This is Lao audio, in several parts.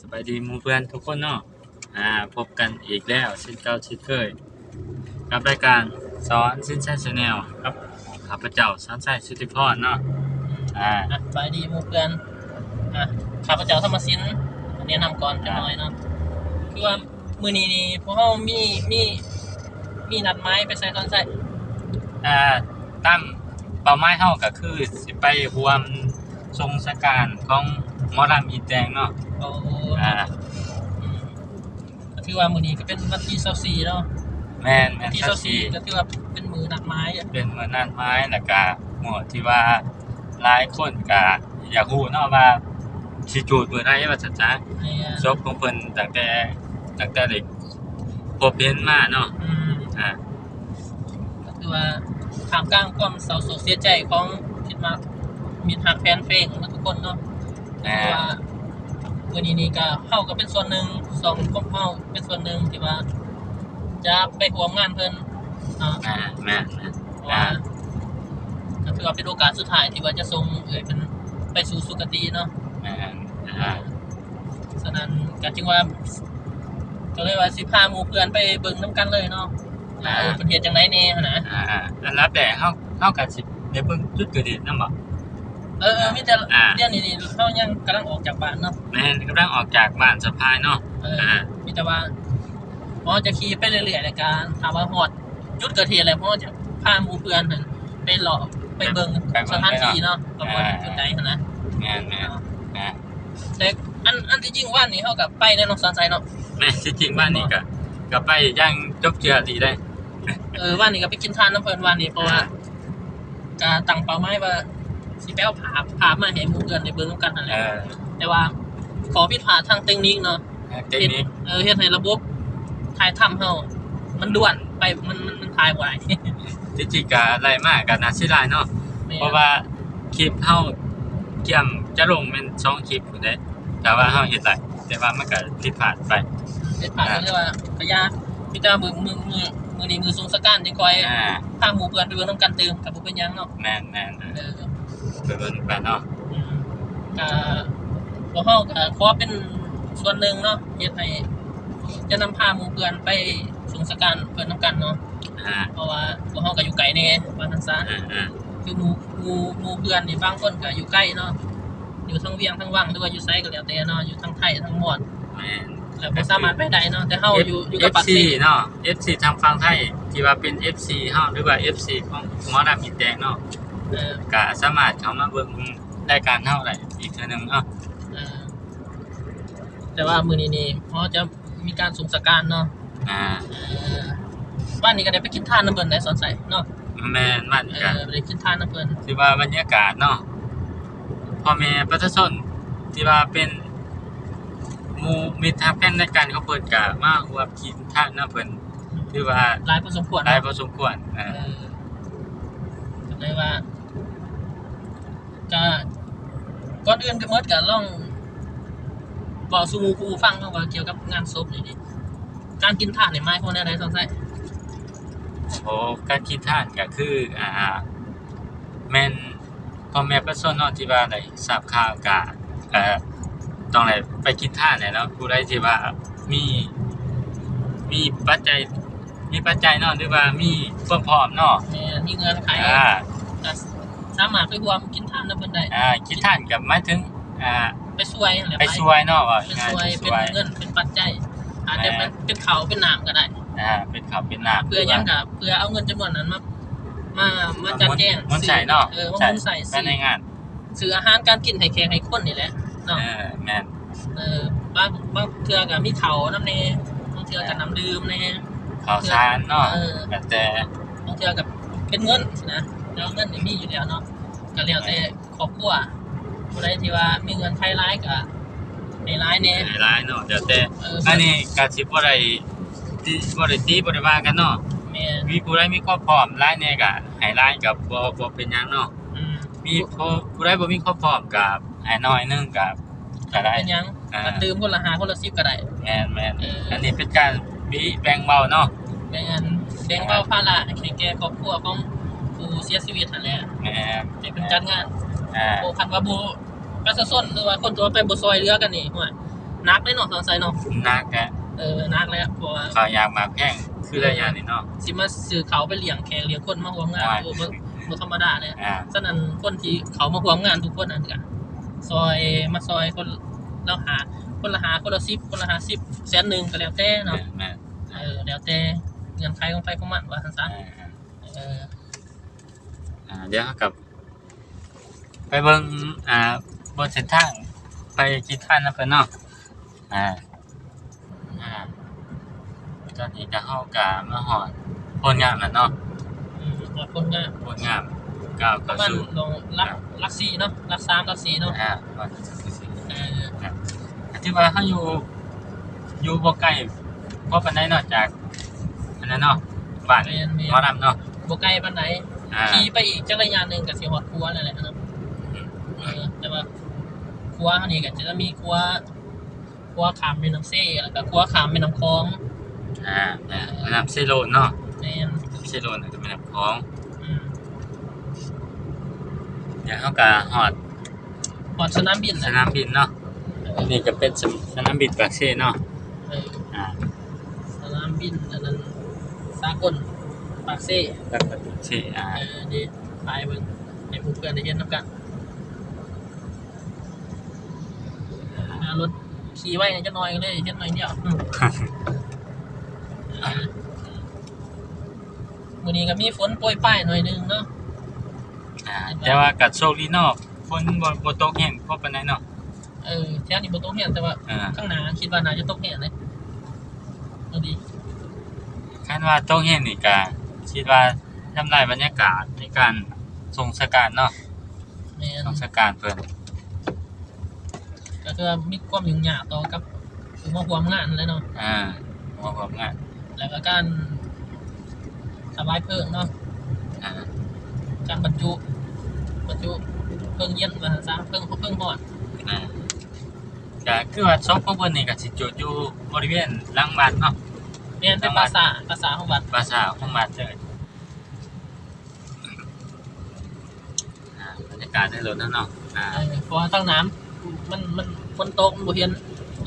ສະບາຍດີໝູ່ເພື່ອນທຸກຄົນເນາະ ອ່າ ພົບກັນອີກແລ້ວເຊັ່ນເກົ່າເຊັ່ນເຄີຍ ກັບລາຍການສອນສິນໄຊ Channel ກັບຂ້າພະເຈົ້າ ສອນໄຊ ສຸດທິພອນເນາະ ອ່າ ສະບາຍດີໝູ່ເພື່ອນ ອ່າ ຂ້າພະເຈົ້າ ທຳມະສິນ ແນະນຳກ່ອນຈັກໜ້ອຍເນາະ ຄືວ່າ ມື້ນີ້ນີ້ພວກເຮົາມີ ມີ ມີນັດໝາຍໄປໃສ ສອນໄຊ? ອ່າ ຕາມເປົ້າໝາຍເຮົາກໍຄືຊິໄປຮ່ວມຊົງສະການຂອງໝໍລຳອີແຕງເນາະ. ໂອ້ ອ່າ ອືມ ກໍຖືວ່າມື້ນີ້ກໍເປັນວັນທີຊາວສີ່ເນາະ. ແມ່ນໆ ວັນທີຊາວສີ່ ຊາວສີ່ ກໍຖືວ່າເປັນມື້ນັດໝາຍ ເປັນມື້ນັດໝາຍ ແລ້ວກໍມື້ທີ່ວ່າຫຼາຍຄົນກໍ ຢາກຮູ້ເນາະວ່າຊິຈູດມື້ໃດວ່າຊັ້ນຊະ. ແມ່ນ ສົບຂອງເພິ່ນຕັ້ງແຕ່ ຕັ້ງແຕ່ໄດ້ພົບເຫັນມາເນາະ. ອືມ ອ່າ ກໍຄືວ່າທ່າມກາງຄວາມເສົ້າໂສກເສຍໃຈຂອງມິດຮັກ ມິດຮັກແຟນເພງໝົດທຸກຄົນເນາະ. ແມ່ນ ຄືວ່າມື້ນີ້ນີ້ກໍ ເຮົາກໍເປັນສ່ວນໜຶ່ງ ຊ່ອງຂອງເຮົາເປັນສ່ວນໜຶ່ງທີ່ວ່າຈະໄປຮ່ວມງານເພິ່ນເນາະ. ແມ່ນ ແມ່ນ ແມ່ນ ເພາະວ່າ ອ່າ ກໍຖືວ່າເປັນໂອກາດສຸດທ້າຍທີ່ວ່າຈະສົ່ງເອື້ອຍເພິ່ນໄປສູ່ສຸຄະຕິເນາະ. ແມ່ນ ອ່າ ສະນັ້ນກໍຈຶ່ງວ່າ ກໍເລີຍວ່າຊິພາໝູ່ເພື່ອນໄປເບິ່ງນຳກັນເລີຍເນາະ ອ່າ ວ່າ ເອີ ເພິ່ນເຮັດຈັ່ງໃດແດ່ຫັ້ນນະ. ອ່າ ອັນດັບແລກເຮົາ ເຮົາກໍຊິໄດ້ເບິ່ງຈຸດເກີດເຫດນຳບໍ? ເອີ ເອີ ມີແຕ່ ອ່າ ດຽວນີ້ນີ້ເຮົາຍັງກຳລັງອອກຈາກບ້ານເນາະ. ແມ່ນ ກຳລັງອອກຈາກບ້ານສະພາຍເນາະ. ເອີ ອ່າ ມີແຕ່ວ່າ ເຮົາຈະຂີ່ໄປເລື້ອຍໆ ແລ້ວກໍຖ້າວ່າຮອດຈຸດເກີດເຫດແລ້ວ ເຮົາຈະພາໝູ່ເພື່ອນຫັ້ນໄປເລາະ ໄປເບິ່ງ ໄປເບິ່ງສະຖານທີ່ເນາະ ເນາະ ວ່າເປັນຈຸດໃດຫັ້ນນະ. ແມ່ນໆ ອ່າ ແຕ່ອັນ ອັນທີ່ຈິງວານນີ້ເຮົາກໍໄປແລ້ວເນາະ ສອນໄຊເນາະ. ແມ່ນ ທີ່ຈິງວານນີ້ກໍ ກໍໄປຢ່າງຈົບເຈື່ອດີໄດ໋. ເອີ ວານນີ້ກໍໄປກິນທານນຳເພິ່ນວານນີ້ ເພາະວ່າ ອ່າ ກະຕັ້ງເປົ້າໝາຍວ່າຊິໄປເອົາພາບ ພາບມາໃຫ້ໝູ່ເພື່ອນໄດ້ເບິ່ງນຳກັນຫັ້ນແຫຼະ. ເອີ ແຕ່ວ່າຂໍ້ຜິດພາດທາງເຕັກນິກເນາະ ເອີ ເຕັກນິກ ເຮັດ ເອີ ເຮັດໃຫ້ລະບົບຖ່າຍທຳເຮົາມັນດ່ວນໄປ ມັນ ມັນ ມັນຖ່າຍບໍ່ໄດ້. ທີ່ຈິງກະໄລ່ມາກະໜ້າເສຍດາຍເນາະ. ແມ່ນ ເພາະວ່າຄລິບເຮົາກຽມຈະລົງແມ່ນສອງຄລິບພຸ້ນເດ້ ຖ້າວ່າເຮົາເຮັດໄດ້ ແຕ່ວ່າມັນກະຜິດພາດໄປ ຜິດພາດ ອ່າ ກໍເລີຍວ່າ ກໍຢ່າ ມີແຕ່ວ່າມື້ ມື້ ມື້ ມື້ນີ້ມື້ສົງສະການຈັ່ງຄ່ອຍ ອ່າ ພາໝູ່ເພື່ອນໄປເບິ່ງນຳກັນຕື່ມ ກໍບໍ່ເປັນຫຍັງເນາະ. ແມ່ນໆ ເອີ ໄປເບິ່ງນຳກັນເນາະ. ອືມ ກໍພວກເຮົາກໍຂໍເປັນສ່ວນໜຶ່ງເນາະ ເຮັດໃຫ້ ຈະນຳພາໝູ່ເພື່ອນໄປສົງສະການເພິ່ນນຳກັນເນາະ. ອ່າ ເພາະວ່າພວກເຮົາກໍຢູ່ໄກແດ່ ວ່າຊັ້ນຊະ. ອ່າໆ ຄືໝູ່ ໝູ່ ໝູ່ເພື່ອນນີ້ບາງຄົນກໍຢູ່ໄກເນາະ ຢູ່ທາງວຽງທາງວັງ ຫຼືວ່າຢູ່ໃສກໍແລ້ວແຕ່ເນາະ ຢູ່ທາງໄທທາງມອນ. ແມ່ນ ແລ້ວບໍ່ສາມາດໄປໄດ້ເນາະ ແຕ່ເຮົາຢູ່ ຢູ່ກັບປາກເຊເນາະ. ເອັຟຊີທາງຝັ່ງໄທທີ່ວ່າເປັນເອັຟຊີເຮົາ ຫຼືວ່າເອັຟຊີຂອງໝໍລຳອີແຕງເນາະ ເອີ ກໍສາມາດເຂົ້າມາເບິ່ງລາຍການເຮົາໄດ້ອີກເທື່ອໜຶ່ງເນາະ. ເອີ ແຕ່ວ່າມື້ນີ້ນີ້ເຮົາຈະ ມີການສົງສະການເນາະ. ອ່າ ເອີ ວານນີ້ກໍໄດ້ໄປກິນທານນຳເພິ່ນໄດ໋ ສອນໄຊເນາະ. ແມ່ນ ວານນີ້ກໍ ເອີ ໄດ້ກິນທານນຳເພິ່ນ ຖືວ່າບັນຍາກາດເນາະ ພໍ່ແມ່ປະຊາຊົນທີ່ວ່າເປັນໝູ່ມິດຮັກແຟນໃນການຂອງເພິ່ນກໍມາຮ່ວມກິນທານນຳເພິ່ນ ຖືວ່າຫຼາຍພໍສົມຄວນ ຫຼາຍພໍສົມຄວນ. ເອີ ເອີ ກໍເລີຍວ່າ ກະກ່ອນອື່ນໄປໝົດ ກະລອງເວົ້າສູ່ໝູ່ຄູ່ຟັງເນາະ ວ່າກ່ຽວກັບງານສົບນີ້ ການກິນທານນີ້ໝາຍຄວາມແນວໃດ ສອນໄຊ? ໂອ້ ການກິນທານກະຄື ອ່າ ແມ່ນພໍ່ແມ່ປະຊາຊົນເນາະ ທີ່ວ່າໄດ້ຊາບຂ່າວ ກະ ເອີ ຕ້ອງໄດ້ໄປກິນທານແຫຼະເນາະ. ຜູ້ໃດທີ່ວ່າມີ ມີປັດໄຈ ມີປັດໄຈເນາະ ຫຼືວ່າມີຄວາມພ້ອມເນາະ ແມ່ນ ມີເງື່ອນໄຂ ອ່າ ກໍສາມາດໄປຮ່ວມກິນທານນຳເພິ່ນໄດ້. ອ່າ ກິນທານກໍໝາຍເຖິງ ອ່າ ໄປຊ່ວຍຫັ້ນແຫຼະ ໄປຊ່ວຍເນາະ ວ່າ ໄປຊ່ວຍ ໄປຊ່ວຍ ເປັນເງິນເປັນປັດໄຈ ອາດຈະເປັນ ເປັນເຂົ້າເປັນນ້ຳກໍໄດ້. ອ່າ ເປັນເຂົ້າເປັນນ້ຳ ເພື່ອຫຍັງກໍເພື່ອເອົາເງິນຈຳນວນນັ້ນມາ ມາ ມາຈັດແຈງ ໝູນໃຊ້ເນາະ ເອີ ໝູນໃຊ້ ໃຊ້ໃນງານ ຊື້ອາຫານການກິນໃຫ້ແຂກໃຫ້ຄົນນີ້ແຫຼະເນາະ. ເອີ ແມ່ນ ເອີ ບາງ ບາງເທື່ອກໍມີເຂົ້ານຳແດ່ ບາງເທື່ອກໍນ້ຳດື່ມແດ່ ເຂົ້າສານເນາະ ເອີ ແລ້ວແຕ່ ບາງເທື່ອກໍເປັນເງິນຊີ້ນະ ແຕ່ວ່າເງິນນີ້ມີຢູ່ແລ້ວເນາະ ກໍແລ້ວແຕ່ຄອບຄົວ ຜູ້ໃດທີ່ວ່າມີເງື່ອນໄຂຫຼາຍກໍໃຫ້ຫຼາຍແດ່ ໃຫ້ຫຼາຍເນາະ ແລ້ວແຕ່ ເອີ ອັນນີ້ກໍຊິບໍ່ໄດ້ ບໍ່ໄດ້ຕິບໍ່ໄດ້ວ່າກັນເນາະ. ແມ່ນ ມີຜູ້ໃດມີຄວາມພ້ອມຫຼາຍແດ່ກໍໃຫ້ຫຼາຍກໍບໍ່ ບໍ່ເປັນຫຍັງເນາະ. ອືມ ມີຜູ້ ຜູ້ໃດບໍ່ມີຄວາມພ້ອມກໍໃຫ້ໜ້ອຍໜຶ່ງກໍ ກໍໄດ້ ເປັນຫຍັງ ອ່າ ກໍຕື່ມຄົນລະຫ້າຄົນລະສິບກໍໄດ້. ແມ່ນໆ ເອີ ອັນນີ້ເປັນການມີແບ່ງເບົາເນາະ. ແມ່ນ ແບ່ງເບົາພາລະໃຫ້ແກ່ຄອບຄົວຂອງຜູ້ເສຍຊີວິດຫັ້ນແຫຼະ. ແມ່ນ ໃຫ້ເພິ່ນຈັດງານ ອ່າ ໂອ້ ຄັນວ່າບໍ່ ປະຊາຊົນ ຫຼືວ່າຄົນທົ່ວໄປບໍ່ຊ່ອຍເຫຼືອກັນນີ້ ໂອ້ຍ ໜັກເດ້ເນາະ ສອງໄຊເນາະ. ໜັກແຫຼະ ເອີ ໜັກແຫຼະ ເພາະວ່າ ເຂົ້າຍາກໝາກແພງ ຄືໄລຍະນີ້ເນາະ ຊິມາຊື້ເຂົ້າໄປລ້ຽງແຂກລ້ຽງຄົນມາຮ່ວມງານ ໂອ້ຍ ໂອ້ ບໍ່ ບໍ່ທຳມະດາເດ້. ອ່າ ສະນັ້ນ ຄົນທີ່ເຂົ້າມາຮ່ວມງານທຸກຄົນນັ້ນກະຊ່ອຍ ມາຊ່ອຍຄົນລະຫ້າ ຄົນລະຫ້າ ຄົນລະສິບ ຄົນລະຫ້າສິບ ແສນໜຶ່ງ ກະແລ້ວແຕ່ເນາະ. ແມ່ນໆ ເອີ ແລ້ວແຕ່ເງື່ອນໄຂຂອງໃຜຂອງມັນ ວ່າຊັ້ນຊະ. ເອີ ເອີ ອ່າ ດຽວເຮົາກັບ ໄປເບິ່ງ ອ່າ ເບິ່ງເສັ້ນທາງໄປຈິດທານນຳເພິ່ນເນາະ. ອ່າ ອ່າ ຕອນນີ້ກະ ເຮົາກະມາຮອດໂພນງາມແລ້ວເນາະ. ອືມ ຮອດໂພນງາມ ໂພນງາມ ກ້າວເຂົ້າສູ່ ປະມານຫຼັກ ຫຼັກສີ່ເນາະ ຫຼັກສາມ ຫຼັກສີ່ເນາະ. ອ່າ ປະມານຫຼັກສີ່ ເອີ ອ່າ ກະຖືວ່າເຮົາຢູ່ ຢູ່ບໍ່ໄກພໍປານໃດເນາະ ຈາກອັນນັ້ນເນາະ ບ້ານ ແມ່ນໆ ໝໍລຳເນາະ ບໍ່ໄກປານໃດ. ອ່າ ຂີ່ໄປອີກຈັກໄລຍະໜຶ່ງກະຊິຮອດຂົວນັ້ນແຫຼະເນາະ. ອືມ ເອີ ແຕ່ວ່າຂົວເຮົານີ້ກະຈະມີຂົວ ຂົວຂ້າມແມ່ນ້ຳເຊ ແລ້ວກະຂົວຂ້າມແມ່ນ້ຳຂອງ. ອ່າ ແມ່ນ ແມ່ນ້ຳເຊໂລນເນາະ. ແມ່ນ ເຊໂລນ ແລ້ວກະແມ່ນ້ຳຂອງ. ອືມ ດຽວເຮົາກະຮອດ ຮອດສະໜາມບິນແລ້ວ ສະໜາມບິນເນາະ. ເອີ ນີ້ກະເປັນສະ ສະໜາມບິນປາກເຊເນາະ. ເອີ ອ່າ ສະໜາມບິນອັນນັ້ນ ສາກົນປາກເຊ ສາກົນປາກເຊ. ອ່າ ເອີ ເດ້ ໄປເບິ່ງ ໃຫ້ໝູ່ເພື່ອນໄດ້ເຫັນນຳກັນ. ອ່າ ລົດຂີ່ໄວແດ່ຈັກໜ້ອຍ ກະເລີຍເຫັນໜ້ອຍດຽວ. ມື້ນີ້ກະມີຝົນໂປຍປາຍໜ້ອຍໜຶ່ງເນາະ. ອ່າ ແຕ່ວ່າກະໂຊກດີເນາະ ຝົນບໍ່ ບໍ່ຕົກແຮງພໍປານໃດເນາະ. ເອີ ແຖວນີ້ບໍ່ຕົກແຮງ ແຕ່ວ່າ ອ່າ ຂ້າງໜ້າຄິດວ່າໜ້າຈະຕົກແຮງເດ້ ເອີ ດີ. ຄັນວ່າຕົກແຮງນີ້ກະຄິດວ່າທຳລາຍບັນຍາກາດໃນການສົ່ງສະການເນາະ. ແມ່ນ ຕ້ອງສະການເພິ່ນ ກະຄືວ່າມີຄວາມຫຍຸ້ງຍາກຕໍ່ກັບຜູ້ມາຮ່ວມງານແຫຼະເນາະ. ອ່າ ຜູ້ມາຮ່ວມງານ ແລ້ວກະການຖວາຍເພີງເນາະ. ອ່າ ການບັນຈຸ ບັນຈຸເພີງເຢັນວ່າຊັ້ນຊະ ເພີງ ເພີງຮ້ອນ. ອ່າ ກະຄືວ່າສົບຂອງເພິ່ນນີ້ກະຊິຈຸດຢູ່ບໍລິເວນຫຼັງວັດເນາະ. ແມ່ນ ເປັນປ່າຊ້າ ປ່າຊ້າຂອງວັດ ປ່າຊ້າຂອງວັດເລີຍ. ອ່າ ບັນຍາກາດໃນລົດເຮົາເນາະ. ອ່າ ເອີ ເພາະວ່າທາງໜ້າມັນ ມັນ ມັນຝົນຕົກ ມັນບໍ່ເຫັນ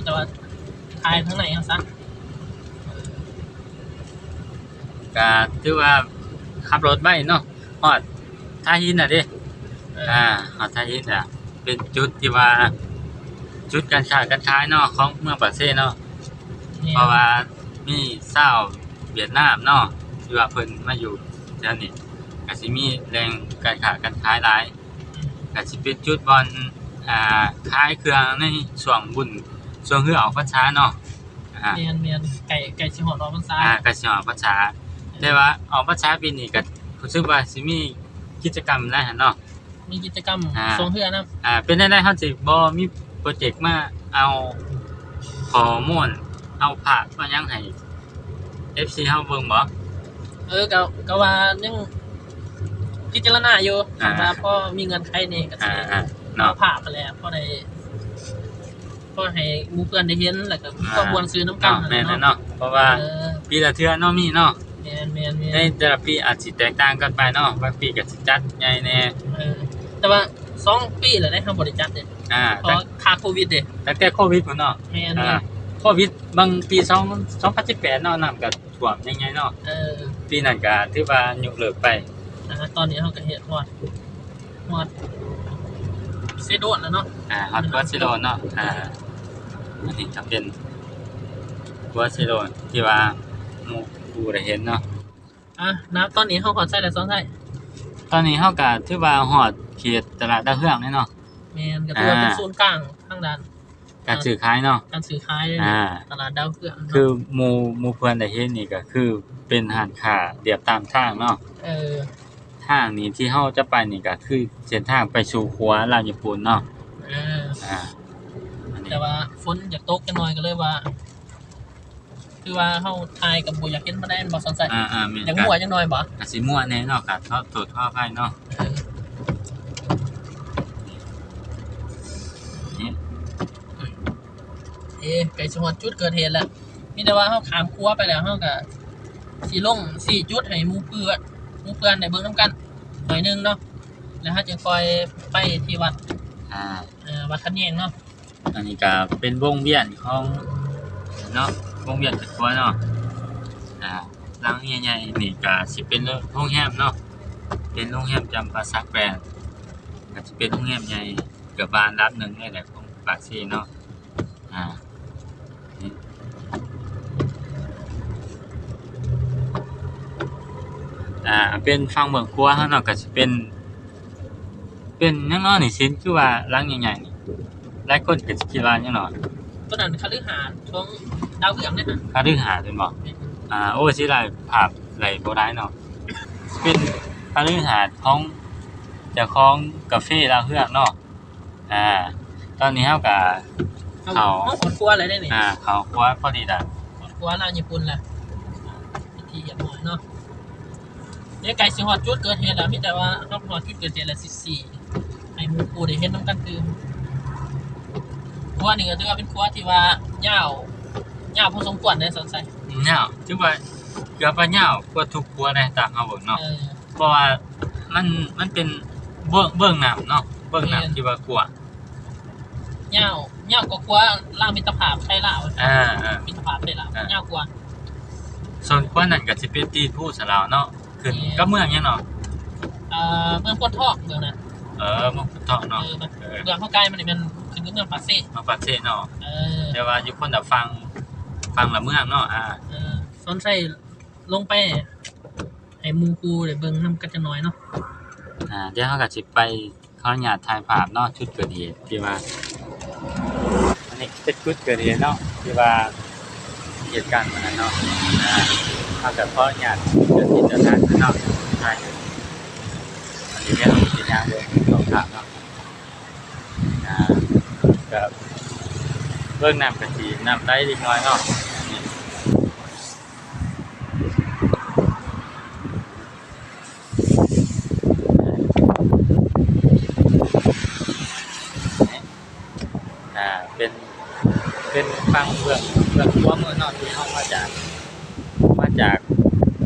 ແຕ່ວ່າຖ່າຍທາງໃນເຮົາຊະ. ກະຖືວ່າຂັບລົດໄວເນາະ ຮອດທ່າຫີນແລ້ວເດ້. ເອີ ອ່າ ຮອດທ່າຫີນແລ້ວ ເປັນຈຸດທີ່ວ່າ ຈຸດການຄ້າການຂາຍເນາະ ຂອງເມືອງປາກເຊເນາະ. ແມ່ນ ເພາະວ່າມີຊາວຫວຽດນາມເນາະ ທີ່ວ່າເພິ່ນມາຢູ່ແຖວນີ້ ກະຊິມີແຫຼ່ງການຄ້າການຂາຍຫຼາຍ. ອືມ ກະຊິເປັນຈຸດບ່ອນ ອ່າ ຂາຍເຄື່ອງໃນຊ່ວງບຸນ ຊ່ວງເຮືອອອກພັນສາເນາະ. ອ່າ ແມ່ນໆ ໃກ້ ໃກ້ຊິຮອດອອກພັນສາ ອ່າ ໃກ້ຊິຮອດອອກພັນສາ. ແຕ່ວ່າອອກພັນສາປີນີ້ກະຮູ້ສຶກວ່າຊິມີກິດຈະກຳຫຼາຍຫັ້ນເນາະ. ມີກິດຈະກຳ ອ່າ ຊ່ວງເຮືອນຳ. ອ່າ ເປັນແນວໃດ ເຮົາຊິບໍ່ມີໂປຣເຈັກມາເອົາຂໍ້ມູນ ເອົາພາບ ເອົາຫຍັງໃຫ້ເອັຟຊີເຮົາເບິ່ງບໍ່? ເອີ ກະ ກະວ່າຍັງພິຈາລະນາຢູ່. ອ່າ ຄັນວ່າພໍມີເງື່ອນໄຂແດ່ກະຊິ ອ່າ ເນາະ ເອົາພາບຫັ້ນແຫຼະ ພໍໄດ້ ພໍໃຫ້ໝູ່ເພື່ອນໄດ້ເຫັນ ແລ້ວກະມີຄວາມມ່ວນຊື່ນຳກັນ. ອ່າ ແມ່ນແຫຼະເນາະ ເພາະວ່າ ເອີ ປີລະເທື່ອເນາະ ມີເນາະ. ແມ່ນໆໆ ໃນແຕ່ລະປີອາດຊິແຕກຕ່າງກັນໄປເນາະ ບາງປີກະຊິຈັດໃຫຍ່ແດ່. ເອີ ແຕ່ວ່າສອງປີແລ້ວເດ້ ເຮົາບໍ່ໄດ້ຈັດເດ້. ອ່າ ເພາະວ່າຄ່າໂຄວິດເດ້ ຕັ້ງແຕ່ໂຄວິດພຸ້ນເນາະ. ແມ່ນໆ ອ່າ ໂຄວິດບາງປີ ສອງ ສອງພັນສິບແປດເນາະ ນ້ຳກະຖ້ວມໃຫຍ່ໆເນາະ. ເອີ ປີນັ້ນກະຖືວ່າຍົກເລີກໄປ. ອ່າ ຕອນນີ້ເຮົາກະເຮັດຮອດ ຮອດເຊໂດນແລ້ວເນາະ. ອ່າ ຮອດຂົວເຊໂດນເນາະ. ອ່າ ອັນນີ້ກະເປັນຂົວເຊໂດນທີ່ວ່າໝູ່ຜູ້ໄດ້ເຫັນເນາະ. ອ່າ ນະ ຕອນນີ້ເຮົາຮອດໃສແລ້ວ ສອງໄຊ? ຕອນນີ້ເຮົາກະຖືວ່າຮອດເຂດຕະຫຼາດດາວເຮືອງແລ້ວເນາະ. ແມ່ນ ກະຖືວ່າເປັນ ອ່າ ສູນກາງທາງດ້ານການຊື້ຂາຍເນາະ ການຊື້ຂາຍເດ້. ອ່າ ຕະຫຼາດດາວເຮືອງເນາະ ຄືໝູ່ ໝູ່ເພື່ອນໄດ້ເຫັນນີ້ກະຄືເປັນຮ້ານຄ້າລຽບຕາມທາງເນາະ. ເອີ ທາງນີ້ທີ່ເຮົາຈະໄປນີ້ກະຄືເສັ້ນທາງໄປສູ່ຂົວລາວຍີ່ປຸ່ນເນາະ. ເອີ ອ່າ ແຕ່ວ່າຝົນຢາກຕົກຈັກໜ້ອຍກະເລີຍວ່າ ຄືວ່າເຮົາຖ່າຍກະບໍ່ຢາກເຫັນປານໃດແມ່ນບໍ່ ສອງໄຊ? ອ່າໆ ແມ່ນ ຢາກມົ້ວຈັກໜ້ອຍບໍ່? ກະຊິມົ້ວແດ່ເນາະ ກະຂໍໂທດຂໍອະໄພເນາະ. ເອີ ເອີ ໃກ້ຊິຮອດຈຸດເກີດເຫດແລ້ວ ມີແຕ່ວ່າເຮົາຂ້າມຂົວໄປແລ້ວ ເຮົາກະຊິລົງຊີ້ຈຸດໃຫ້ໝູ່ເພື່ອນ ໝູ່ເພື່ອນໄດ້ເບິ່ງນຳກັນໜ້ອຍໜຶ່ງເນາະ. ແລ້ວເຮົາຈຶ່ງຄ່ອຍໄປທີ່ວັດ ອ່າ ເອີ ວັດຂັດແຍ່ງເນາະ. ອັນນີ້ກະເປັນວົງວຽນຂອງເນາະ ວົງວຽນຄອບຄົວເນາະ. ອ່າ ຫຼັງໃຫຍ່ໆນີ້ກະຊິເປັນໂຮງແຮມເນາະ ເປັນໂຮງແຮມຈຳປາສັກແບຣນ ກະຊິເປັນໂຮງແຮມໃຫຍ່ເກືອບວ່າອັນດັບໜຶ່ງເລີຍແຫຼະຂອງປາກເຊເນາະ. ອ່າ ອ່າ ເປັນຝັ່ງເບື້ອງຂວາເຮົາເນາະ ກະຊິເປັນ ເປັນຫຍັງເນາະນີ້ ຊິນ ຄືວ່າຫຼັງໃຫຍ່ໆນີ້ ຫຼາຍຄົນກໍຊິຄິດວ່າຫຍັງເນາະ? ຕົວນັ້ນຄະລືຫາດຂອງດາວເຮືອງເດ້. ຄະລືຫາດແມ່ນບໍ່? ແມ່ນ. ອ່າ ໂອ້ ຊິໄດ້ພາບໄດ້ບໍ່ຫຼາຍເນາະ. ເປັນຄະລືຫາດຂອງເຈົ້າຂອງກາເຟດາວເຮືອງເນາະ. ອ່າ ຕອນນີ້ເຮົາກໍເຂົ້າ ເຮົາ ເຮົາຮອດຄົວແລ້ວເດ້ນີ້. ອ່າ ເຂົ້າຄົວພໍດີລະ ຮອດຄົວລາວຍີ່ປຸ່ນລະ ເປັນທີ່ຮຽບຮ້ອຍເນາະ. ເດ ໃກ້ຊິຮອດຈຸດເກີດເຫດແລ້ວ ມີແຕ່ວ່າເຮົາຮອດຈຸດເກີດເຫດແລ້ວຊິຊີ້ໃຫ້ໝູ່ຄູ່ໄດ້ເຫັນນຳກັນຕື່ມ. ຂົວນີ້ກໍຖືວ່າເປັນຂົວທີ່ວ່າຍາວ ຍາວພໍສົມຄວນເດ້ ສອນໄຊ. ຍາວ ຖືວ່າເກືອບວ່າຍາວກວ່າທຸກຂົວໃນຕາມເຮົາເບິ່ງເນາະ. ເອີ ເພາະວ່າມັນ ມັນເປັນເບື້ອງ ເບື້ອງນ້ຳເນາະ ເບື້ອງນ້ຳ ແມ່ນ ທີ່ວ່າກວ້າງ ຍາວ ຍາວກວ່າຂົວລາວມິດຕະພາບໄທລາວ. ເອີ ເອີ ມິດຕະພາບໄທລາວ ເອີ ຍາວກວ່າ. ສ່ວນຂົວນັ້ນກໍຊິເປັນຕີນພູສະເຫຼົາເນາະ ຂຶ້ນ ແມ່ນ ກັບເມືອງຫຍັງເນາະ? ເອີ ເມືອງໂພນທອງເບື້ອງນັ້ນ. ເອີ ເມືອງໂພນທອງເນາະ. ເອີ ມັນ ເອີ ເບື້ອງເຮົາກາຍມັນນີ້ແມ່ນຂຶ້ນກັບເມືອງປາກເຊ. ເມືອງປາກເຊເນາະ. ເອີ ແຕ່ວ່າຢູ່ຄົນລະຝັ່ງ ຝັ່ງລະເມືອງເນາະ. ອ່າ ເອີ ສອນໄຊລົງໄປໃຫ້ໝູ່ຄູ່ໄດ້ເບິ່ງນຳກັນຈັກໜ້ອຍເນາະ. ອ່າ ດຽວເຮົາກໍຊິໄປ ຂໍອະນຸຍາດຖ່າຍພາບເນາະ ຈຸດເກີດເຫດທີ່ວ່າ ອັນນີ້ເປັນຈຸດເກີດເຫດເນາະ ທີ່ວ່າເຫດການມື້ນັ້ນເນາະ. ອ່າ ເຮົາກໍຂໍອະນຸຍາດເຈົ້າທີ່ເຈົ້າທາງເນາະ ຖ່າຍ. ອັນນີ້ເຮົາຊິຍ່າງເບິ່ງຂອງຂ້າງເນາະ. ອ່າ ກໍເບິ່ງນ້ຳກະຊິ ນ້ຳໄຫຼເລັກນ້ອຍເນາະ. ອ່າ ເປັນ ເປັນຝັ່ງເບື້ອງ ເບື້ອງຂວາມືເນາະ ທີ່ເຮົາມາຈາກ ມາຈາກ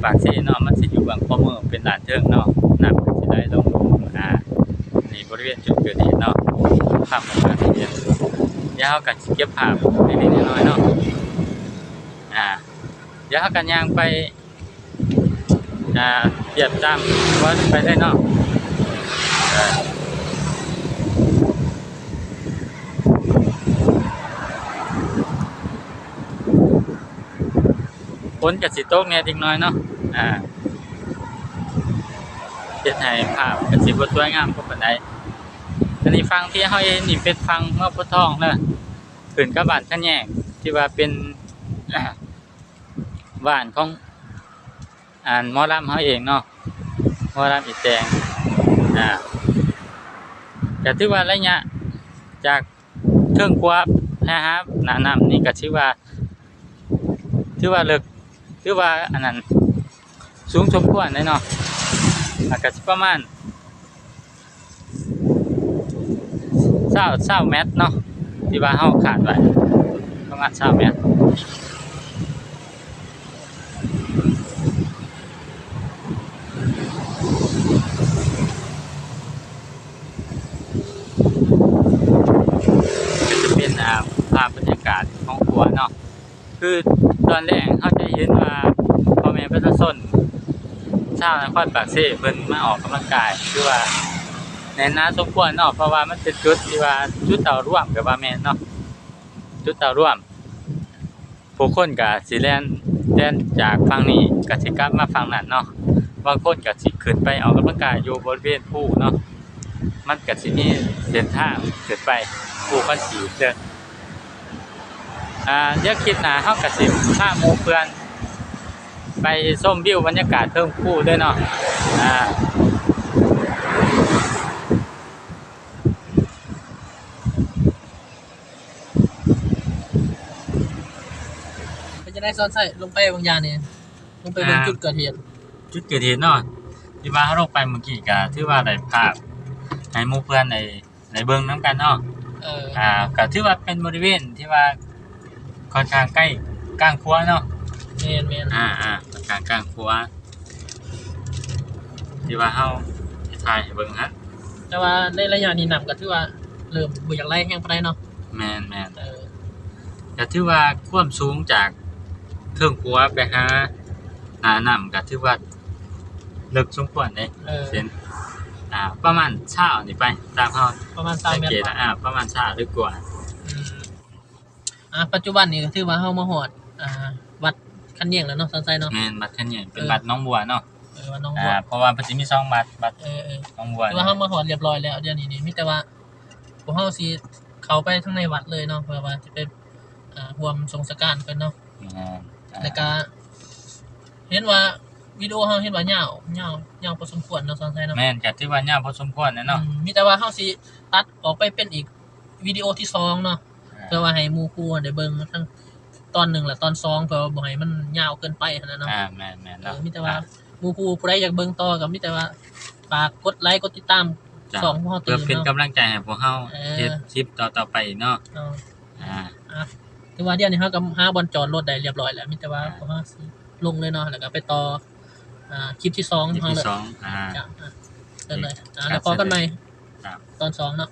ປາກເຊເນາະ ມັນຊິຢູ່ເບື້ອງຂວາມື ເປັນດ້ານເທິງເນາະ ນ້ຳກໍຊິໄຫຼລົງ. ອ່າ ນີ້ບໍລິເວນຈຸດເກີດເຫດເນາະ ພາບຂອງການເຫດ ດຽວເຮົາກໍຊິເກັບພາບເລັກໆນ້ອຍໆເນາະ. ອ່າ ດຽວເຮົາກໍຍ່າງໄປ ອ່າ ຕຽມຕາມວັດໄປເລີຍເນາະ. ເອີ ຝົນກໍຊິຕົກແດ່ຈັກໜ້ອຍເນາະ. ອ່າ ເຮັດໃຫ້ພາບກໍຊິບໍ່ສວຍງາມພໍປານໃດ. ອັນນີ້ຝັ່ງທີ່ເຮົາເຫັນນີ້ເປັນຝັ່ງເມືອງໂພນທອງເດີ ຂຶ້ນກັບບ້ານຂະແຍງ ທີ່ວ່າເປັນ ບ້ານຂອງ ອັນ ໝໍລຳເຮົາເອງເນາະ ໝໍລຳອີແຕງ. ອ່າ ກະຖືວ່າໄລຍະຈາກເທິງຂົວໄປຫາໜ້ານ້ຳນີ້ກະຖືວ່າ ຖືວ່າເລິກ ຖືວ່າອັນນັ້ນ ສູງສົມຄວນເດ້ເນາະ. ອາ ກະຊິປະມານ ຊາວ ຊາວແມັດເນາະ ທີ່ວ່າເຮົາຄາດໄວ້ ປະມານຊາວແມັດ. ກໍຈະເປັນ ອ່າ ພາບບັນຍາກາດຂອງຂົວເນາະ. ຄືຕອນແລກເຮົາຈະເຫັນວ່າພໍ່ແມ່ປະຊາຊົນຊາວນະຄອນປາກເຊເພິ່ນມາອອກກຳລັງກາຍ ຖືວ່າແໜ້ນໜາສົມຄວນເນາະ ເພາະວ່າມັນເປັນຈຸດທີ່ວ່າຈຸດເຕົ້າລວມ ກໍວ່າແມ່ນເນາະ ຈຸດເຕົ້າລວມ. ຜູ້ຄົນກໍຊິແລ່ນ ແລ່ນຈາກຝັ່ງນີ້ກໍຊິກັບມາຝັ່ງນັ້ນເນາະ ບາງຄົນກໍຊິຂຶ້ນໄປອອກກຳລັງກາຍຢູ່ບໍລິເວນພູເນາະ ມັນກໍຊິມີເສັ້ນທາງຂຶ້ນໄປພູຄອນກຣີດເດີ. ອ່າ ດຽວຄລິບໜ້າເຮົາກໍຊິພາໝູ່ເພື່ອນໄປຊົມວິວບັນຍາກາດເທິງພູເດີເນາະ. ອ່າ ເປັນຈັ່ງໃດ ສອນໄຊ ລົງໄປບາງຢ່າງນີ້ ລົງໄປເບິ່ງ ອ່າ ຈຸດເກີດເຫດ ຈຸດເກີດເຫດເນາະ ທີ່ວ່າເຮົາລົງໄປມື້ກີ້ ກໍຖືວ່າໄດ້ພາບໃຫ້ໝູ່ເພື່ອນໄດ້ ໄດ້ເບິ່ງນຳກັນເນາະ. ເອີ ອ່າ ກໍຖືວ່າເປັນບໍລິເວນທີ່ວ່າຂ້ອນຂ້າງໃກ້ກາງຂົວເນາະ. ແມ່ນໆ ອ່າໆ ຂ້ອນຂ້າງກາງຂົວ ທີ່ວ່າເຮົາຖ່າຍໃຫ້ເບິ່ງຫັ້ນ ແຕ່ວ່າໃນໄລຍະນີ້ນ້ຳກໍຖືວ່າ ເລີ່ມບໍ່ຢາກໄຫຼແຮງປານໃດເນາະ. ແມ່ນໆ ເອີ ກໍຖືວ່າຄວາມສູງຈາກເທິງຂົວໄປຫາໜ້ານ້ຳກໍຖືວ່າເລິກສົມຄວນເດ້. ເອີ ເຊັ່ນ ອ່າ ປະມານຊາວນີ້ໄປ ຕາມເຮົາປະມານຊາວແມັດ ອ່າ ປະມານຊາວຫຼືກວ່າ. ອືມ ອ່າ ປັດຈຸບັນນີ້ກໍຖືວ່າເຮົາມາຮອດ ອ່າ ວັດຂັນແຍງແລ້ວເນາະ ສາວໄຊເນາະ. ແມ່ນ ວັດຂັນແຍງ ເປັນ ເອີ ວັດໜອງບົວເນາະ. ເອີ ວັດໜອງບົວ ອ່າ ເພາະວ່າເພິ່ນຊິມີສອງວັດ ວັດ ເອີໆ ໜອງບົວ ຖືວ່າເຮົາມາຮອດລຽບຮ້ອຍແລ້ວ. ດຽວນີ້ນີ້ມີແຕ່ວ່າພວກເຮົາຊິເຂົ້າໄປທາງໃນວັດເລີຍເນາະ ເພື່ອວ່າຈະໄປ ອ່າ ຮ່ວມສົ່ງສະການເພິ່ນເນາະ. ແມ່ນ ອ່າ ແລ້ວກະເຫັນວ່າວິດີໂອເຮົາເຫັນວ່າຍາວ ຍາວ ຍາວພໍສົມຄວນເນາະ ສາວໄຊເນາະ. ແມ່ນ ກໍຖືວ່າຍາວພໍສົມຄວນແຫຼະເນາະ. ອືມ ມີແຕ່ວ່າເຮົາຊິຕັດອອກໄປເປັນອີກ ວິດີໂອທີສອງເນາະ ອ່າ ເພື່ອວ່າໃຫ້ໝູ່ຄູ່ໄດ້ເບິ່ງທັງຕອນໜຶ່ງ ແລະ ຕອນສອງ ເພື່ອວ່າບໍ່ໃຫ້ມັນຍາວເກີນໄປຫັ້ນນະເນາະ. ອ່າ ແມ່ນໆ ເອີ ເນາະ ມີແຕ່ວ່າ ອ່າ ໝູ່ຄູ່ຜູ້ໃດຢາກເບິ່ງຕໍ່ກໍມີແຕ່ວ່າຝາກກົດໄລກົດຕິດຕາມ ເຈົ້າ ຊ່ອງຂອງເຮົາຕື່ມເນາະ ເພື່ອເປັນກຳລັງໃຈໃຫ້ພວກເຮົາ ເອີ ເຮັດຄລິບຕໍ່ໆໄປເນາະ. ເອີ ອ່າ ອ່າ ຖືວ່າດຽວນີ້ເຮົາກໍຫາບ່ອນຈອດລົດໄດ້ລຽບຮ້ອຍແລ້ວ ມີແຕ່ວ່າ ອ່າ ພວກເຮົາຊິລົງເລີຍເນາະ ແລ້ວກໍໄປຕໍ່ ອ່າ ຄລິບທີສອອງ ຄລິບທີສອງ ເຮົາແຫຼະ. ອ່າ ເຊີນເລີຍ ອ່າ ແລ້ວພໍ້ກັນໃໝ່ ຕອນສອງເນາະ.